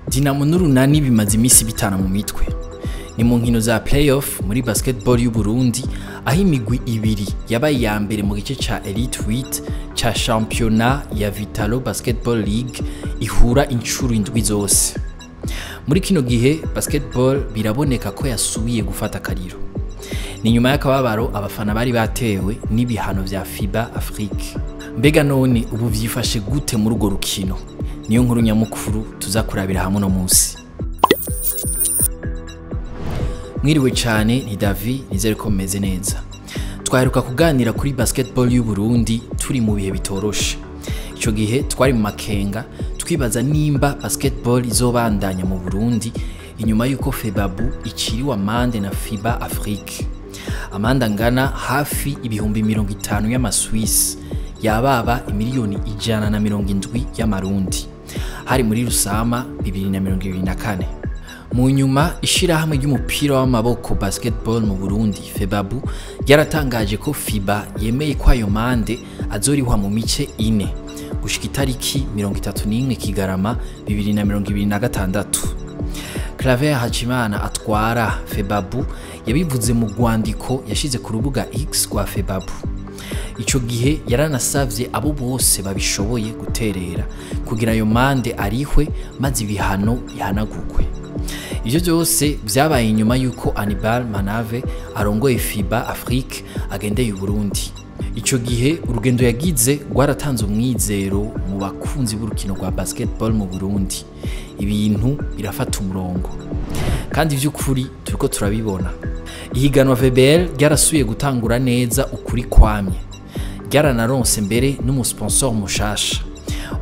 Dinamo n'Urunani bimaze imisi bitana mu mitwe. Ni mu nkino za playoff muri basketball y'u Burundi, aho imigwi ibiri yabaye iya mbere mu gice ca Elite 8 ca championnat ya Vitalo Basketball League ihura incuro indwi zose. Muri kino gihe basketball biraboneka ko yasubiye gufata akariro. Ni nyuma y'akababaro abafana bari batewe n'ibihano vya FIBA Afrique. Mbega none ubu vyifashe gute muri urwo rukino? Niyo nkuru nyamukuru tuzakurabira hamwe no munsi. Mwiriwe cyane, ni Davi, nizere ko mumeze neza. Twaheruka kuganira kuri basketball y'u Burundi turi mu bihe bitoroshe. Ico gihe twari mu makenga twibaza nimba basketball izobandanya mu Burundi inyuma yuko FEBABU iciriwe amande na FIBA Afrique. Amande angana hafi 50,000 y'amaswisi, yababa 170,000,000 y'amarundi. Hari muri Rusama 2024. Mu nyuma ishirahamwe ry'umupira w'amaboko basketball mu Burundi FEBABU ryaratangaje ko FIBA yemeye ko ayo mande azorihwa mu mice ine gushika itariki 31 Kigarama 2026. Claver Hacimana atwara FEBABU yabivuze mu rwandiko yashize ku rubuga X rwa FEBABU. Ico gihe yaranasavye abo bose babishoboye guterera kugira ayo mande arihwe maze ibihano bihanagurwe. Ivyo vyose vyabaye inyuma yuko Anibal Manave arongoye FIBA Afrique agendeye Burundi. Ico gihe urugendo yagize rwaratanze umwizero mu bakunzi b'urukino rwa basketball mu Burundi. Ibintu birafata umurongo. Kandi vy'ukuri turiko turabibona. Ihiganwa VBL ryarasubiye gutangura neza ukuri kwamye. Ryaranaronse mbere n'umusponsor mushasha.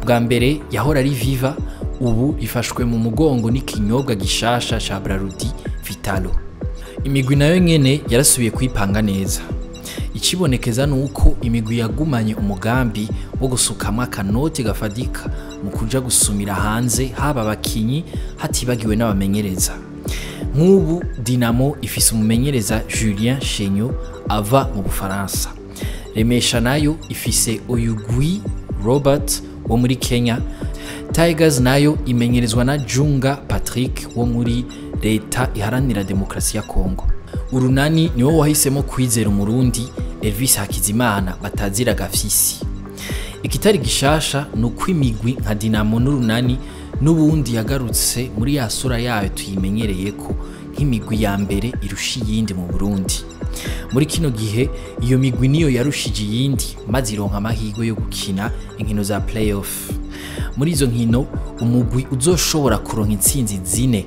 Ubwa mbere yahora ari Viva, ubu ifashwe mu mugongo n'ikinyobwa gishasha ca Brarudi Vitalo. Imigwi nayo nyene yarasubiye kwipanga neza. Ikibonekeza nuko imigwi yagumanye umugambi wo gusukamwa akanoti gafadika mu kuja gusumira hanze, haba abakinyi hatibagiwe n'abamenyereza. Nk'ubu Dinamo ifise umumenyereza Julien Chenyo ava mu Bufaransa. Remesha nayo ifise Oyugui Robert wo muri Kenya. Tigers nayo imenyerezwa na Junga Patrick wo muri Leta Iharanira Demokarasi ya Kongo. Urunani niwo wahisemo kwizera umurundi Elvis Hakizimana batazira gafisi. Ikitari gishasha nuko imigwi nka Dinamo n'Urunani n'ubundi yagarutse muri ya sura yayo tuyimenyereye ko nk'imigwi ya mbere irusha iyindi mu Burundi. Muri kino gihe iyo migwi niyo yarushije iyindi maze ironka amahirwe yo gukina inkino za playoff. Muri izo nkino umugwi uzoshobora kuronka intsinzi zine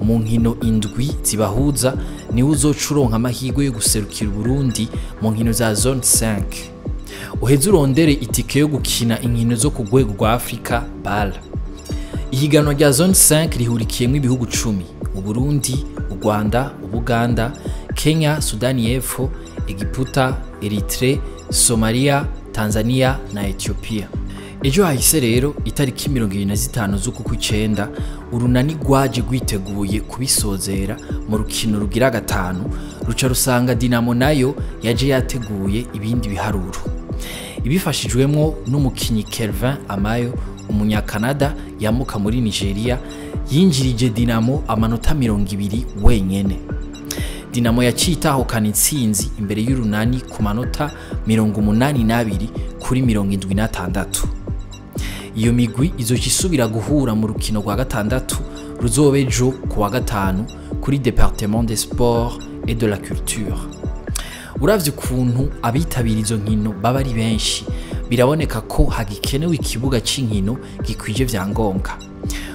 mu nkino indwi zibahuza niwo uzoca uronka amahirwe yo guserukira Burundi mu nkino za zone 5. Uheze urondere itike yo gukina inkino zo ku rwego rwa Afrika BAL. Ihiganwa rya zone 5 rihurikiyemwo ibihugu 10: Uburundi, u Rwanda, Ubuganda, Kenya, Sudani y'Epfo, Egiputa, Eritrea, Somalia, Tanzania na Ethiopia. Ejo hahise rero itariki 25 z'uku kw'icenda Urunani rwaje rwiteguye kubisozera mu rukino rugira gatanu, ruca rusanga Dinamo nayo yaje yateguye ibindi biharuro. Ibifashijwemwo n'umukinyi Kelvin Amayo, umunyakanada yamuka muri Nigeria, yinjirije Dinamo amanota 20 wenyene. Dinamo yacitahukana intsinzi imbere y'Urunani ku manota 82 kuri 76. Iyo migwi izoca isubira guhura mu rukino rwa gatandatu ruzoba ejo ku wa gatanu kuri Département des Sports et de la Culture. Uravye ukuntu abitabira izo nkino baba ari benshi, biraboneka ko hagikenewe ikibuga c'inkino gikwije vyangombwa.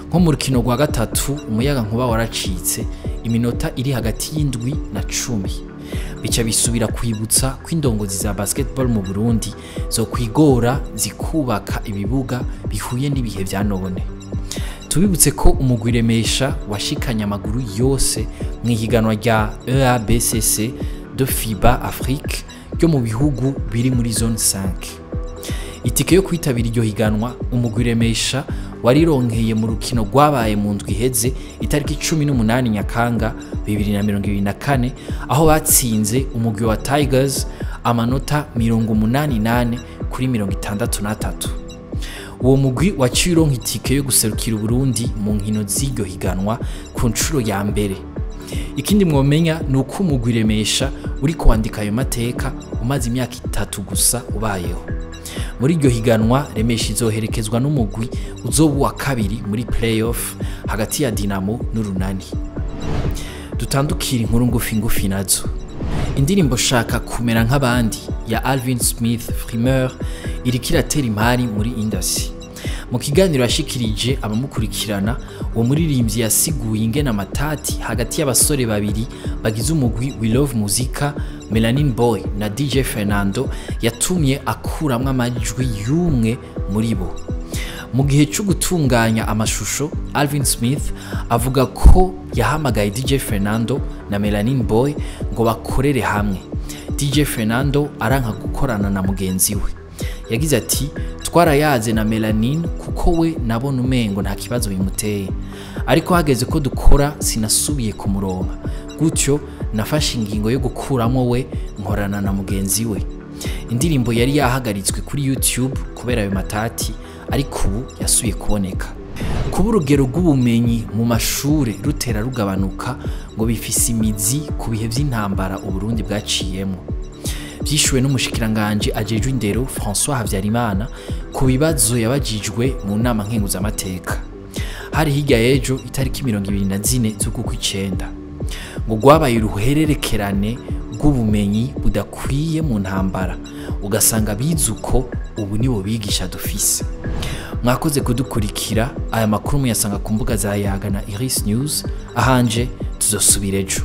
Nko mu rukino rwa gatatu umuyaga nkuba waracitse iminota iri hagati y'indwi na 10. Bica bisubira kwibutsa ko indongozi za basketball mu Burundi zo kwigora zikubaka ibibuga bihuye n'ibihe vya none. Tubibutse ko umugwi Remesha washikanye amaguru yose mu ihiganwa rya EABCC de FIBA Afrique ryo mu bihugu biri muri zone 5. Itike yo kwitabira iryo higanwa umugwi Remesha warironkeye mu rukino rwabaye mu ndwi iheze itariki 18 Nyakanga 2024, aho batsinze umugwi wa Tigers amanota 88 kuri 63. Uwo mugwi waciye uronka itike yo guserukira Uburundi mu nkino z'iryo higanwa ku nshuro ya mbere. Ikindi mwomenya ni uko umugwi Remesha uri kwandika ayo mateka umaze imyaka 3 gusa ubayeho. Muri iryo higanwa Remesha izoherekezwa n'umugwi uzoba uwa kabiri muri playoff hagati ya Dinamo n'Urunani. Dutandukira inkuru ngufi ngufi nazo. Indirimbo Shaka kumera nk'abandi ya Alvin Smith Frimeur iriko iratera imari muri industry. Mu kiganiro yashikirije abamukurikirana, uwo muririmbyi yasiguye ingene amatati hagati y'abasore babiri bagize umugwi We Love Muzika, Melanin Boy na DJ Fernando, yatumye akuramwo amajwi y'umwe muri bo. Mu gihe cyo gutunganya amashusho, Alvin Smith avuga ko yahamagaye DJ Fernando na Melanin Boy ngo bakorere hamwe. DJ Fernando aranka gukorana na mugenzi we. Yagize ati: "Twarayaze na Melanin kuko we nabona umengo nta kibazo bimuteye, ariko hageze ko dukora sinasubiye kumuronka. Gutyo nafashe ingingo yo gukuramo we nkorana na mugenzi we." Indirimbo yari yahagaritswe kuri YouTube kubera ayo matati, ariko ubu yasubiye kuboneka. Kuba urugero rw'ubumenyi mu mashure rutera rugabanuka ngo bifise imizi ku bihe vy'intambara Uburundi bwaciyemo. Vyishuwe n'umushikiranganje ajejwe indero François Habyarimana ku bibazo yabajijwe mu nama nkenguzamateka. Hari hirya y'ejo itariki 24 z'ukwicenda. Ngo rwabaye uruhererekerane rw'ubumenyi budakwiye mu ntambara, ugasanga bize uko ubu nibo bigisha dufise. Mwakoze kudukurikira. Aya makuru muyasanga ku mbuga za Yaga na Iris News. Ahanje tuzosubira ejo.